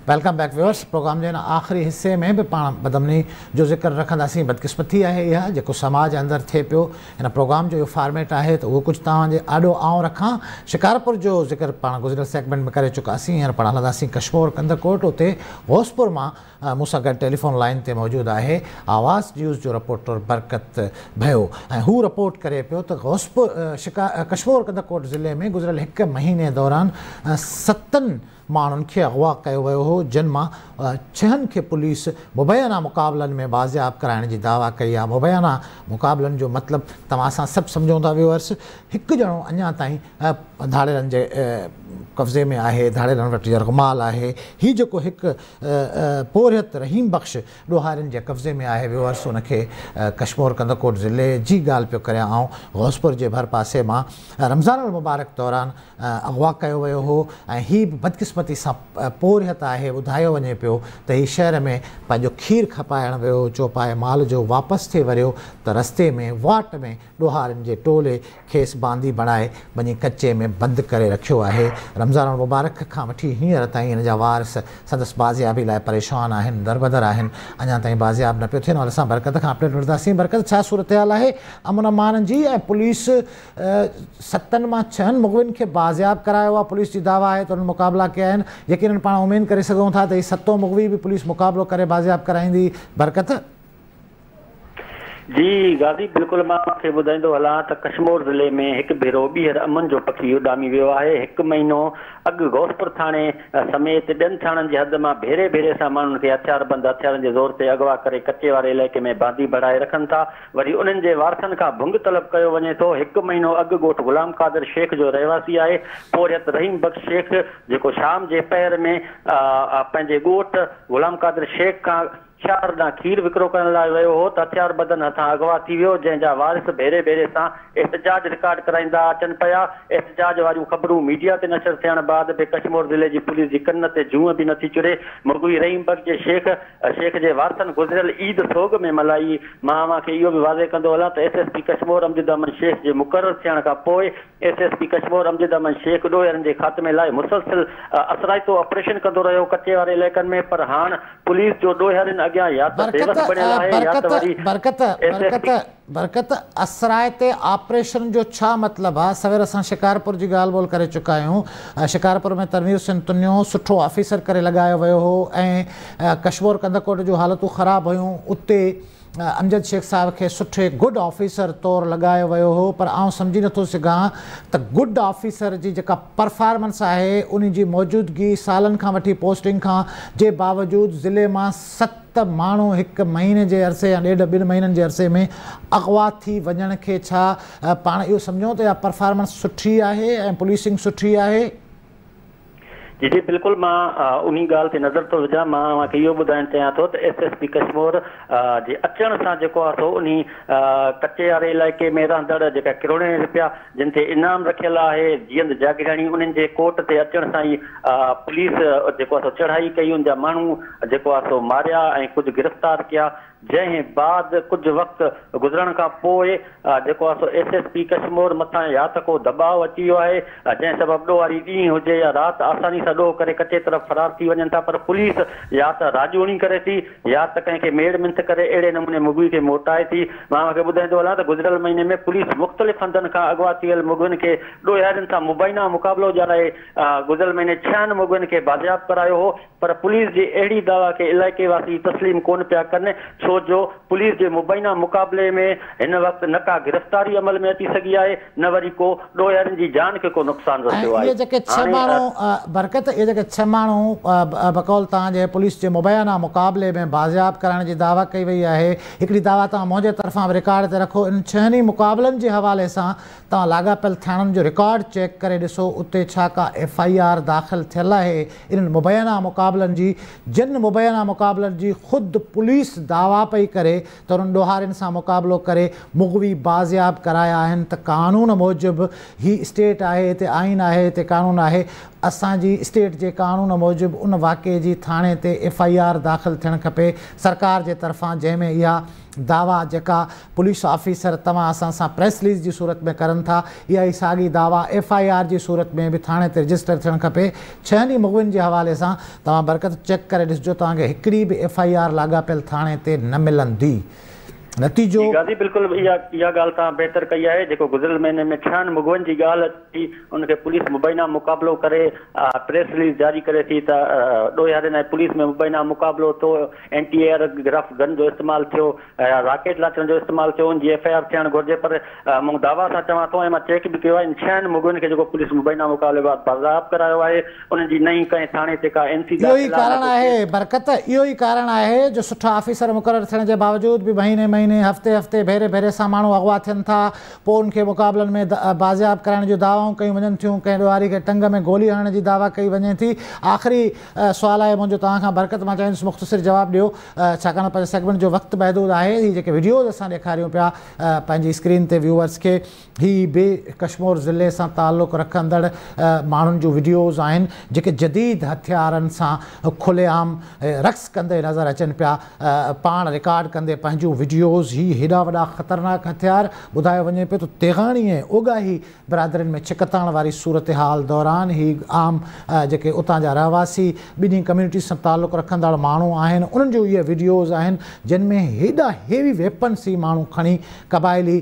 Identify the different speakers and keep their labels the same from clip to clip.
Speaker 1: Welcome back viewers programme جي هن آخري حصي ۾ به پاڻ بدامني جو ذڪر رکنداسين بدقسمتي آهي اها جيڪو سماج اندر ٿئي پيو هن پروگرام جو اهو فارميٽ آهي ته اهو ڪجهه توهان جي آڏو آئون رکان شڪارپور جو ذڪر پاڻ گذريل سيگمينٽ ۾ ڪري چڪاسين هينئر پاڻ هلنداسين ڪشمور ڪنڌڪوٽ اتي غوثپور مان مون سان گڏ ٽيليفون لائين تي موجود آهي آواز نيوز جو رپورٽر برڪت ڀيو ۽ هو رپورٽ ڪري پيو ته غوثپور ڪشمور ڪنڌڪوٽ ضلعي ۾ گذريل هڪ مهيني دوران ستن ماڻهن کي اغوا ڪيو ويو هو جن مان ڇهن کي پوليس مبينا مقابلن ۾ بازياب ڪرائڻ جي دعويٰ ڪئي آهي مبينا مقابلن جو مطلب توهان اسان سڀ سمجهون ٿا ويوئرس هڪ ڄڻو اڃا تائين ڌاڙيلن جي قبضي ۾ آهي ڌاڙيلن وٽ يرغمال آهي هي جيڪو هڪ پورهيت رحيم بخش ڏوهارين جي قبضي ۾ آهي ويوئرس ان کي ڪشمور ڪنڌڪوٽ ضلعي جي ڳالهه پيو ڪريان آئون غوثپور جي ڀر پاسي مان رمضان المبارڪ دوران اغوا ڪيو ويو هو ۽ هي به بدقسمتي سان پورهيت آهي ٻڌايو وڃي پيو ته هي شهر ۾ پنهنجو کير کپائڻ ويو چوپائي مال جو واپس ٿي وريو ته رستي ۾ واٽ ۾ ڏوهارين جي ٽولي کيس باندي بڻائي وڃي ڪچي ۾ بند ڪري رکيو آهي. رمضان المبارڪ کان وٺي هينئر تائين هن جا وارث سندس بازيابي لاء پريشان آهن، دربدر آهن، اڃا تائين بازياب نه پيو ٿئي. ان حوالي سان برڪت کان اپڊيٽ وٺنداسين. برڪت ڇا صورتحال آهي امن امان جي ۽ پوليس ستن مان ڇهن مغوين کي بازياب ڪرايو آهي، پوليس جي دعويٰ آهي ته انهن مقابلا ڪيا آهن، يقينن پاڻ اميد ڪري سگهون ٿا ته هي ستون مغوي به پوليس مقابلو ڪري بازياب ڪرائيندي. برڪت.
Speaker 2: جي غازي بلڪل مان اوهان کي ٻڌائيندو هلان ته ڪشمور ضلعي ۾ هڪ ڀيرو ٻيهر امن جو پکي اڏامي ويو آهي هڪ مهينو اڳ غوثپور ٿاڻي سميت ٻين ٿاڻن جي حد مان ڀيري ڀيري سان ماڻهن کي هٿياربند هٿيارن جي زور تي اغوا ڪري ڪچي واري علائقي ۾ باندي بڻائي رکن ٿا وري انهن جي وارثن کان ڀنگ طلب ڪيو وڃي ٿو هڪ مهينو اڳ ڳوٺ غلام قادر شيخ جو رهواسي آهي پورهيت رحيم بخش شيخ جيڪو شام جي پهر ۾ پنهنجي ڳوٺ غلام قادر شيخ کان شهر ڏانهن کير وڪرو ڪرڻ لاء ويو هو ته هٿياربندن هٿان اغوا ٿي ويو، جنهن جا وارث ڀيري ڀيري سان احتجاج رڪارڊ ڪرائيندا اچن پيا، احتجاج واريون خبرون ميڊيا تي نشر ٿيڻ بعد به ڪشمور ضلعي جي پوليس جي ڪن تي جونء به نٿي چري، مغوي رحيم بخش جي شيخ شيخ جي وارثن گذريل عيد سوڳ ۾ ملهائي، مان اوهان کي اهو به واضح ڪندو هلان ته S S P Kashmore Amjad Ahmed Shaikh جي مقرر ٿيڻ کان پوء S S P Kashmore Amjad Ahmed Shaikh ڏوهيرن جي خاتمي لاء مسلسل اثرائتو آپريشن ڪندو رهيو ڪچي واري علائقن ۾ پر هاڻ پوليس جو ڏوهيارين اڳيان يا ته بيوس بڻيل آهي يا ته وري
Speaker 1: برڪت
Speaker 2: ايس ايس پي.
Speaker 1: برڪت برڪت اثرائتي آپريشن جو ڇا مطلب آ سوير اسان شڪارپور جي ڳالهه ٻولهه ڪري چڪا آهيون شڪارپور ۾ تنوير حسين تنيو سٺو آفيسر ڪري لڳايو ويو هو ۽ ڪشمور ڪنڌڪوٽ جون حالتون خراب هيون اتي امجد شيخ صاحب کي سٺي گڊ آفيسر طور لڳايو ويو هو پر آئون سمجهي نٿو سگهان ته گڊ آفيسر جي جيڪا پرفارمنس آهي انهي جي موجودگي سالن کان وٺي پوسٽنگ کان جي باوجود ضلعي مان ست ماڻهو هڪ مهيني جي عرصي يا ڏيڍ ٻن مهينن جي عرصي ۾ اغوا ٿي وڃڻ کي ڇا پاڻ اهو سمجهون ته اها پرفارمنس سٺي آهي ۽ پوليسنگ سٺي آهي؟
Speaker 2: جي جي بلڪل مان انهي ڳالهه تي نظر ٿو وجهان مان اوهان کي اهو ٻڌائڻ چاهيان ٿو ته ايس ايس پي ڪشمور جي اچڻ سان جيڪو آهي سو انهي ڪچي واري علائقي ۾ رهندڙ جيڪا ڪروڙين رپيا جن تي انعام رکيل آهي جيئند جاگيراڻي انهن جي ڪوٽ تي اچڻ سان ئي پوليس جيڪو آهي سو چڙهائي ڪئي ان جا ماڻهو جيڪو آهي سو ماريا ۽ ڪجهه گرفتار ڪيا جنهن بعد ڪجهه وقت گذرڻ کان پوء جيڪو آهي سو ايس ايس پي ڪشمور مٿان يا ته ڪو دٻاء اچي ويو آهي جنهن سبب ڏوهاري ڏينهن هجي يا رات آساني سان ڏوهه ڪري ڪچي طرف فرار ٿي وڃن ٿا پر پوليس يا ته راڄوڻي ڪري ٿي يا ته ڪنهن کي ميڙ منٿ ڪري اهڙي نموني مغوي کي موٽائي ٿي. مان اوهان کي ٻڌائيندو هلان ته گذريل مهيني ۾ پوليس مختلف هنڌن کان اغوا ٿي ويل مغوين کي ڏوهارين سان مبينا مقابلو ڄاڻائي گذريل مهيني ڇهن مغوين کي بازياب ڪرايو هو پر پوليس جي اهڙي دعويٰ کي علائقي واسي تسليم ڪونه پيا ڪن ڇو جو پوليس جي مبينا مقابلي ۾ هن وقت نه ڪا گرفتاري عمل ۾ اچي سگهي آهي نه وري ڪو ڏوهارين جي جان کي ڪو نقصان
Speaker 1: ۽
Speaker 2: رسيو
Speaker 1: اهي
Speaker 2: آهي
Speaker 1: جيڪي ڇهه
Speaker 2: هاڻي
Speaker 1: ماڻهو برڪت اهي جيڪي ڇهه ماڻهو بقول توهان جي پوليس جي مبينا مقابلي ۾ بازياب ڪرائڻ جي دعويٰ ڪئي وئي آهي هڪڙي دعويٰ توهان منهنجي طرفان به رڪارڊ تي رکو انهن ڇهن ئي مقابلن جي حوالي سان توهان لاڳاپيل ٿاڻن جو رڪارڊ چيڪ ڪري ڏسو اتي ڇا ڪا ايف I R داخل ٿيل آهي انهن مبينا مقابلن جي جن مبينا مقابلن جي خود پوليس دعويٰ پئي ڪري ته انهن ڏوهارين سان مقابلو ڪري مغوي بازياب ڪرايا آهن ته قانون موجب هي اسٽيٽ آهي هتي آئين آهي هتي قانون آهي اسان جي اسٽيٽ جي قانون موجب ان واقعي جي ٿاڻي تي ايف I R داخل ٿيڻ کپي سرڪار جي طرفان، جنهن ۾ اها دعويٰ جيڪا پوليس آفيسر توهان اسان سان پريس رليز جي صورت ۾ ڪرن ٿا، اها ئي ساڳي دعويٰ ايف I R جي صورت ۾ به ٿاڻي تي رجسٽر ٿيڻ کپي. 6 ئي مغوين جي حوالي سان توهان برڪت چيڪ ڪري ڏسجو، توهان کي هڪڙي به ايف I R لاڳاپيل ٿاڻي تي نه ملندي. نتيجو.
Speaker 2: جي غازي بلڪل اها اها ڳالهه توهان بهتر ڪئي آهي، جيڪو گذريل مهيني ۾ 6 مغوين جي ڳالهه ٿي ان کي پوليس مبينا مقابلو ڪري پريس رليز جاري ڪري ٿي ته ڏوهارين ۽ پوليس ۾ مبينا مقابلو ٿيو، اينٽي ايئر گرافٽ گن جو استعمال ٿيو، راڪيٽ لانچرن جو استعمال ٿيو، ان جي ايف I R ٿيڻ گهرجي پر مون دعويٰ سان چوان ٿو ۽ مان چيڪ به ڪيو آهي ان 6 مغوين کي جيڪو پوليس مبينا مقابلي بعد بازياب ڪرايو آهي انهن جي نه ئي ڪنهن ٿاڻي تي ڪا اين سي
Speaker 1: اهو ئي
Speaker 2: داخل آهي نه
Speaker 1: ڪارڻ
Speaker 2: ڪو
Speaker 1: آهي
Speaker 2: ڪيس.
Speaker 1: برڪت، اهو ئي ڪارڻ آهي جو سٺا آفيسر مقرر ٿيڻ جي باوجود به مهيني مهيني، هفتي هفتي، ڀيري ڀيري سان ماڻهو اغوا ٿين ٿا، پوء ان کي مقابلن ۾ بازياب ڪرائڻ جون دعوائون ڪيون وڃن ٿيون، ڪنهن ڏوهاري کي ٽنگ ۾ گولي هڻڻ جي دعويٰ ڪئي وڃي ٿي. آخري سوال آهي منهنجو توهان کان برڪت، مان چاهيندس مختصر جواب ڏيو، ڇاڪاڻ ته پنهنجي سيگمينٽ جو وقت محدود آهي. هي جيڪي وڊيوز اسان ڏيکاريون پيا پنهنجي اسڪرين تي ويوئرس کي، هي به ڪشمور ضلعي سان تعلق رکندڙ ماڻهن جون وڊيوز آهن جيڪي جديد هٿيارن سان کلي عام رقص ڪندي نظر اچن پيا، پاڻ رڪارڊ ڪندي پنهنجون وڊيوز. هي هيڏا وڏا خطرناڪ هٿيار، ٻڌايو وڃي پيو ته تيغاڻي ۽ اوڳاهي برادرين ۾ ڇڪتاڻ واري صورتحال دوران هي عام جيڪي اتان جا رهواسي ٻنهي ڪميونٽيز سان تعلق رکندڙ ماڻهو آهن انهن جون اهي وڊيوز آهن جن ۾ هيڏا هيوي ويپنس هي ماڻهو کڻي قبائلي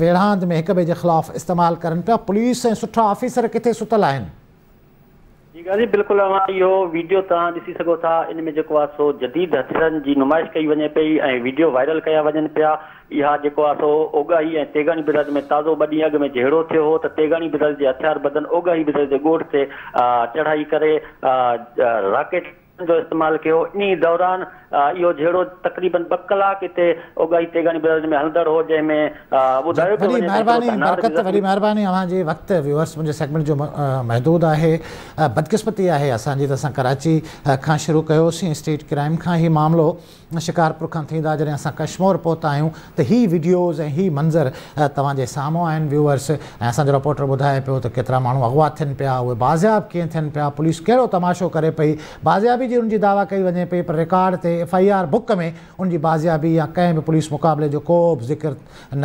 Speaker 1: ويڙهاند ۾ هڪ ٻئي جي خلاف استعمال ڪرن پيا. پوليس ۽ سٺا آفيسر ڪٿي ستل آهن؟
Speaker 2: جي غازي بلڪل اوهان اهو ويڊيو توهان ڏسي سگهو ٿا ان ۾ جيڪو آهي سو جديد هٿيارن جي نمائش ڪئي وڃي پئي ۽ ويڊيو وائرل ڪيا وڃن پيا. اها جيڪو آهي سو اوڳاهي ۽ تيغاڻي برادري ۾ تازو 2 ڏينهن اڳ ۾ جهيڙو ٿيو هو ته تيغاڻي برادري جي هٿياربندن اوڳاهي برادري جي ڳوٺ تي چڙهائي ڪري راڪيٽ جو استعمال ڪيو. انهي دوران اهو جهيڙو تقريبن 2 ڪلاڪ اتي اوڳاهي تيغاڻي برادري ۾ هلندڙ هو جنهن ۾ ٻڌايو پيو
Speaker 1: وڏي
Speaker 2: وڃي ته هڪڙو
Speaker 1: مهرباني
Speaker 2: ڌنار به
Speaker 1: برڪت،
Speaker 2: زخمي
Speaker 1: وڏي مهرباني اوهان جي. وقت ويوئرس منهنجي سيگمينٽ جو محدود آهي. بدقسمتي آهي اسان جي ته اسان ڪراچي کان شروع ڪيوسين اسٽريٽ ڪرائم کان هي معاملو شڪارپور کان ٿيندا جڏهن اسان ڪشمور پهتا آهيون ته هي وڊيوز ۽ هي منظر توهان جي سامهون آهن ويوئرس ۽ اسان جو رپورٽر ٻڌائي پيو ته ڪيترا ماڻهو اغوا ٿين پيا، اهي بازياب ڪيئن ٿين پيا، پوليس ڪهڙو تماشو ڪري پئي، بازيابي جي ان جي دعويٰ ڪئي وڃي پئي پر رڪارڊ تي ايف I R book ۾ ان جي بازيابي يا ڪنهن به پوليس مقابلي جو ڪو به ذڪر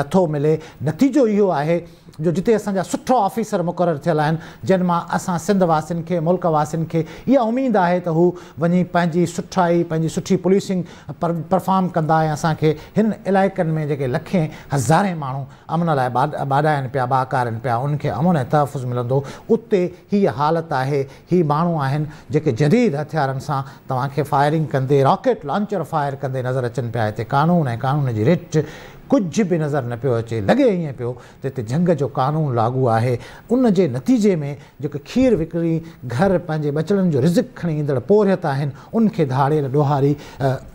Speaker 1: نٿو ملي. نتيجو اهو آهي جو جتي اسان جا سٺا آفيسر مقرر ٿيل آهن جن مان اسان سنڌ واسين کي، ملڪ واسين کي اها اميد آهي ته هو وڃي پنهنجي سٺائي، پنهنجي سٺي پوليسنگ پرفارم ڪندا ۽ اسان کي هن علائقن ۾ جيڪي لکين هزارين ماڻهو امن لاء ٻاڏائن پيا، ٻاڪارن پيا، انهن کي امن ۽ تحفظ ملندو. اتي هيء حالت آهي، هي ماڻهو آهن جيڪي جديد هٿيارن سان توهان کي فائرنگ ڪندي، راڪيٽ لانچر فائر ڪندي نظر اچن پيا. هتي قانون ۽ قانون جي رٽ ڪجهه به نظر نه پيو اچي، لڳي ائين پيو ته هتي جهنگ جو قانون لاڳو آهي. ان جي نتيجي ۾ جيڪي کير وڪڻي گهر پنهنجي ٻچڙن جو رزق کڻي ايندڙ پورهيت آهن، ان کي ڌاڙيل ڏوهاري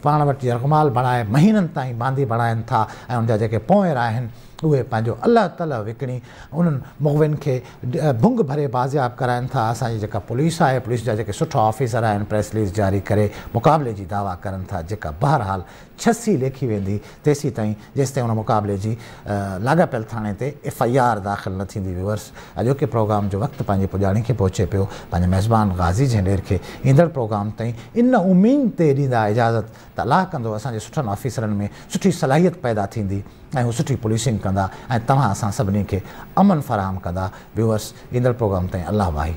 Speaker 1: پاڻ وٽ يرغمال بڻائي مهينن تائين باندي بڻائن ٿا ۽ ان جا جيڪي پونئر آهن اهي پنهنجو الله تلهه وڪڻي انهن مغوين کي ڀنگ ڀري بازياب ڪرائن ٿا. اسان جي جيڪا پوليس آهي، پوليس جا جيڪي سٺا آفيسر آهن، پريس رليز جاري ڪري مقابلي جي دعويٰ ڪرن ٿا، جيڪا بهرحال ڇسي ليکي ويندي تيسيتائين جيستائين ان مقابلي جي لاڳاپيل ٿاڻي تي ايف I R داخل نه ٿيندي. ويورس اڄوڪي پروگرام جو وقت پنهنجي پڄاڻي کي پهچي پيو. پنهنجي ميزبان غازي جهنڊير کي ايندڙ پروگرام تائين ان اميد تي ڏيندا اجازت ته الله ڪندو اسان جي سٺن آفيسرن ۾ سٺي صلاحيت پيدا ٿيندي ۽ هو سٺي پوليسنگ ڪندا ۽ توهان اسان سڀني کي امن فراهم ڪندا. ويورس ايندڙ پروگرام تائين الله واهي.